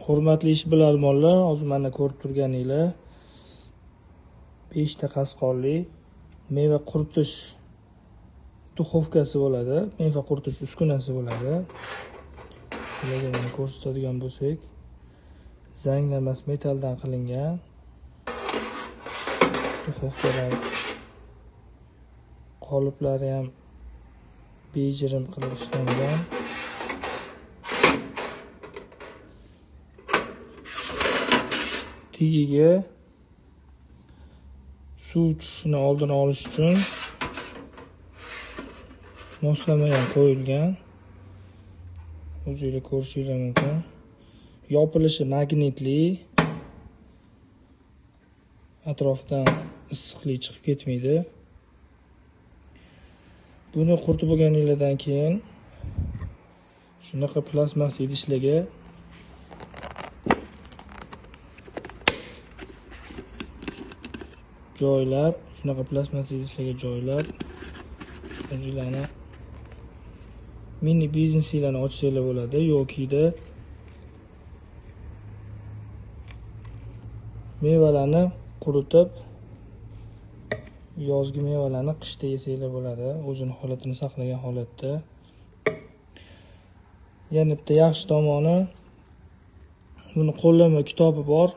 Hurmatli ishbilarmonlar, hozir mana ko'rib turganinglar 5 ta qasqonli meva quritish duxovkasi bo'ladi, meva quritish uskunasi bo'ladi. Sizlarga mana ko'rsatadigan bo'lsak, zanglamas metaldan qilingan duxovkalar, qoliplari ham bejirim qilib ishlangan. Tagiga suv tushishini oldini olish uchun moslama ham qo'yilgan. O'zingizlar ko'rishingiz mumkin. Yopilishi magnitli. Atrofidan issiqlik chiqib ketmaydi. Buni quritib bo'lganingizdan keyin shunaqa plastmas idishlarga joylab, shunaqa plastmas idishlarga joylab o'zingizlarni mini biznesinglarni ochsanglar bo'ladi, yokida mevalarni quritib yozgi mevalarni qishda yesanglar bo'ladi, o'zini holatini saqlagan holatda. Yana bitta yaxshi tomoni, buni qo'llanma kitobi bor.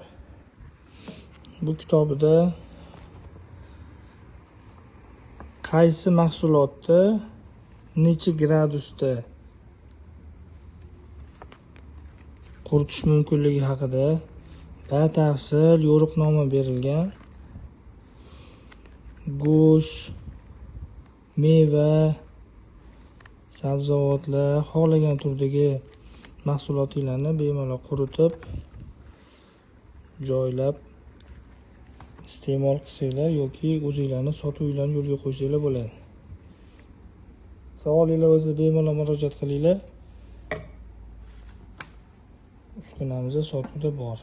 Bu kitobida qaysi mahsulotni necha gradusda quritish mumkinligi haqida batafsil yo'riqnoma berilgan. Go'sht, meva, sabzavotlar, xohlagan turdagi mahsulotlarni bemalol quritib, joylab iste'mol qilsanglar yoki o'zinglarni sotuvinglarni yo'lga qo'ysanglar bo'ladi. Savolinglar bo'lsa bemalol murojaat qilinglar. Uskunamiz sotuvda bor.